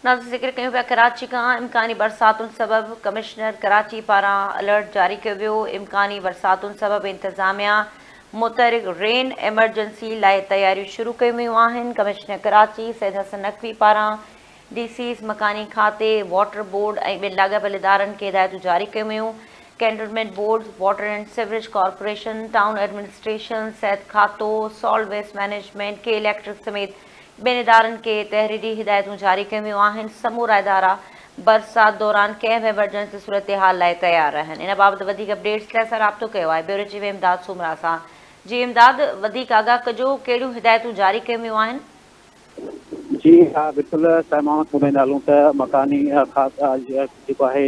ناظرين ذڪر ڪيون پيا ڪراچي کان امڪاني برساتن سبب ڪمشنر ڪراچي پاران الرٽ جاري ڪيو ويو، امڪاني برساتن سبب انتظاميا متحرڪ رين ايمرجنسي لاء تياريون شروع ڪيون ويون آهن، ڪمشنر ڪراچي سيد حسن نقوي پاران ڊي سيز، مڪاني کاتي، واٽر بورڊ ۽ ٻين لاڳاپيل ادارن کي هدايتون جاري ڪيون ويون، cantonment boards, water and sewerage corporation, town administration, صحت کاتو، solid waste management, K electric سميت ٻين ادارن کي تحريري هدايتون جاري ڪيون ويون آهن، سمورا ادارا برسات دوران ڪنهن به ايمرجنسي صورتحال لاء تيار رهن. ان بابت وڌيڪ اپڊيٽس لاء اسان رابطو ڪيو آهي بيورو چيف امداد سومرا سان. جي امداد وڌيڪ آگاهه ڪجو ڪهڙيون هدايتون جاري ڪيون ويون آهن؟ جي ها بلڪل صاحب محمد ٻڌائيندا هلون ته مڪاني خاص جيڪو آهي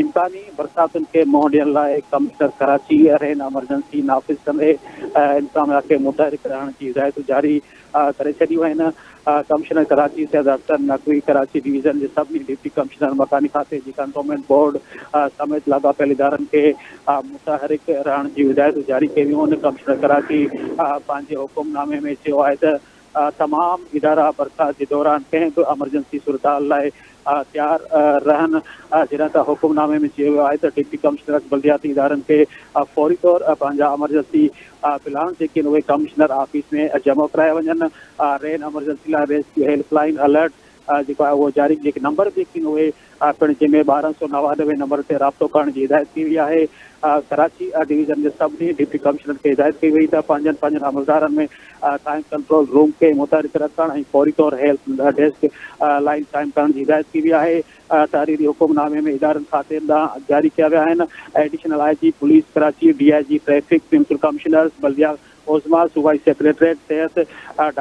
امڪاني برساتن کي منهن ڏيڻ لاء ڪمشنر ڪراچي رين ايمرجنسي نافذ ڪندي انتظاميا کي متحرڪ رهڻ جي هدايتون جاري ڪري ڇڏيون آهن. ڪمشنر ڪراچي سيد اختر نقوي ڪراچي ڊويزن جي سڀني ڊپٽي ڪمشنر، مڪاني کاتي جي ڪنٽومينٽ بورڊ سميت لاڳاپيل ادارن کي متحرڪ رهڻ جون هدايتون جاري ڪيون ويون آهن. ڪمشنر ڪراچي پنهنجي حڪم نامي ۾ چيو آهي ته تمام ادارا برسات جي دوران ڪنهن به ايمرجنسي صورتحال لاء تيار رهن، جڏهن ته حڪم نامي ۾ چيو ويو آهي ته ڊپٽي ڪمشنرز بلدياتي ادارن کي فوري طور پنهنجا ايمرجنسي پلان جيڪي آهن اهي ڪمشنر آفيس ۾ جمع ڪرايا وڃن، رين ايمرجنسي لاء ريسڪيو هيلپ لائين الرٽ جيڪو آهي اهو جاري جيڪي نمبر جيڪي آهن اهي پڻ جنهن ۾ 1299 نمبر تي رابطو ڪرڻ جي هدايت ڪئي وئي آهي. ڪراچي ڊويزن جي سڀني ڊپٽي ڪمشنرن کي هدايت ڪئي وئي ته پنهنجن پنهنجن عملدارن ۾ ٽائيم ڪنٽرول روم کي متحرڪ رکڻ ۽ فوري طور هيلپ ڊيسڪ لائين قائم ڪرڻ جي هدايت ڪئي وئي آهي. تحريري حڪم نامي ۾ ادارن کاتي ڏانهن جاري ڪيا ويا آهن. Additional I G police Karachi, D I G traffic, municipal commissioners, Baldia عظميٰ، صوبائي سيڪريٽريٽ صحت،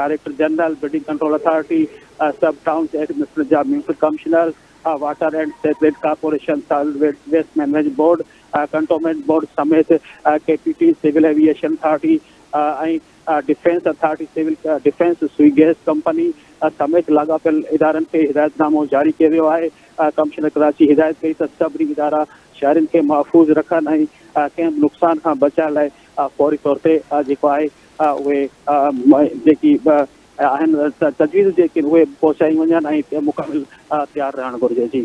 director general, building control authority, sub towns administration جا municipal commissioners, water and sewerage corporation, solid waste management board, cantonment board سميت K P T, civil aviation authority ۽ defence authority, civil defence, Sui gas company سميت لاڳاپيل ادارن کي هدايت نامو جاري ڪيو ويو آهي. ڪمشنر ڪراچي هدايت ڪئي ته سڀني ادارا شهرين کي محفوظ رکن ۽ ڪنهن به نقصان کان بچائڻ لاء فوري طور تي جيڪو آهي اهي جيڪي آهن تجويز جيڪي اهي پهچايون وڃن ۽ مڪمل تيار رهڻ گهرجي جي.